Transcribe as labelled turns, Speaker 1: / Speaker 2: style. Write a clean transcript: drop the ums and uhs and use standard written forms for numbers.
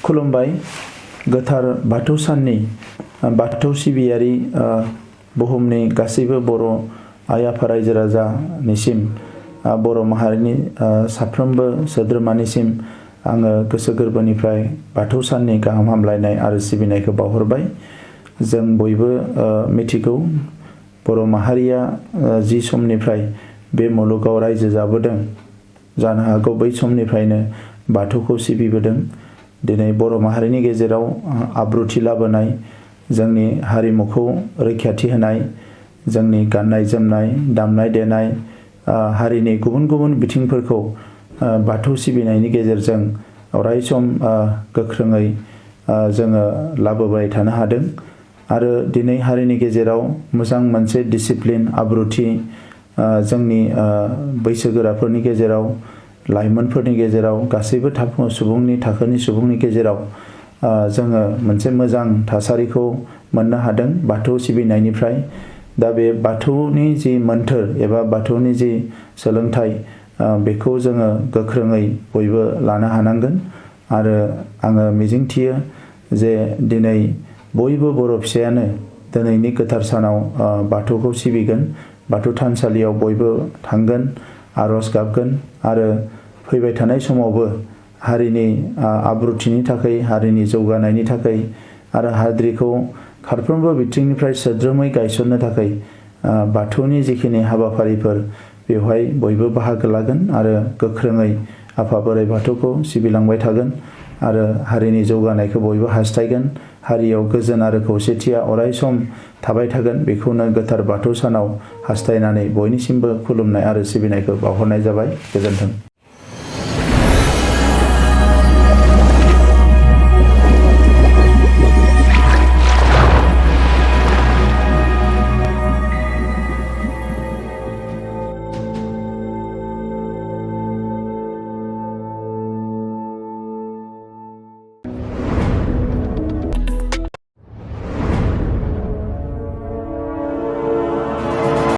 Speaker 1: खुलुमबाय गोथार बाथौ साननि बाथौ सिबियारि बुहुमनि गासैबो बर' आइ आफा रायजो राजानिसिम बर' माहारिनि साफ्रोमबो सोद्रोमानिसिम आङो गोसो गोरबोनिफ्राय बाथौ साननि गाहाम हामलायनाय आरो सिबिनायखौ बावहरबाय। जों बयबो मिथिगौ बर' माहारिया जि समनिफ्राय बे मुलुगाव रायजो जाबोदों जानो हागौ बै समनिफ्रायनो बाथौखौ सिबिबोदों। दिनै बर' माहारिनि गेजेराव आब्रुथि लाबोनाय, जोंनि हारिमुखौ रैखाथि होनाय, जोंनि गाननाय जोमनाय, दामनाय देनाय, हारिनि गुबुन गुबुन बिथिंफोरखौ बाथौ सिबिनायनि गेजेरजों अरायसम गोख्रोङै जोङो लाबोबाय थानो हादों। आरो दिनै हारिनि गेजेराव मोजां मोनसे डिसिप्लिन आब्रुथि जोंनि बैसोगोराफोरनि गेजेराव, लाइमोनफोरनि गेजेराव, गासैबो सुबुंनि थाखोनि सुबुंनि गेजेराव जोङो मोनसे मोजां थासारिखौ मोननो हादों बाथौ सिबिनायनिफ्राय। दा बे बाथौनि जि मोन्थोर एबा बाथौनि जि सोलोंथाइ बेखौ जोङो गोख्रोङै बयबो लानो हानांगोन। आरो आङो मिजिंथियो जे दिनै बयबो बर' फिसायानो दिनैनि गोथार सानाव बाथौखौ सिबिगोन, बाथौ थानसालियाव बयबो थांगोन, आर'ज गाबगोन आरो फैबाय थानाय समावबो हारिनि आब्रुथिनि थाखाय, हारिनि जौगानायनि थाखाय आरो हाद्रिखौ फारफ्रोमबो बिथिंनिफ्राय सोद्रोमै गायसननो थाखाय बाथौनि जिखिनि हाबाफारिफोर बेवहाय बयबो बाहागो लागोन आरो गोख्रोङै आफा बोराइ बाथौखौ सिबिलांबाय थागोन आरो हारिनि जौगानायखौ बयबो हास्थायगोन। हारियाव गोजोन आरो खौसेथिया अरायसम थाबाय थागोन, बेखौनो गोथार बाथौ सानाव हास्थायनानै बयनिसिमबो खुलुमनाय आरो सिबिनायखौ बावहरनाय जाबाय। गोजोन्थों।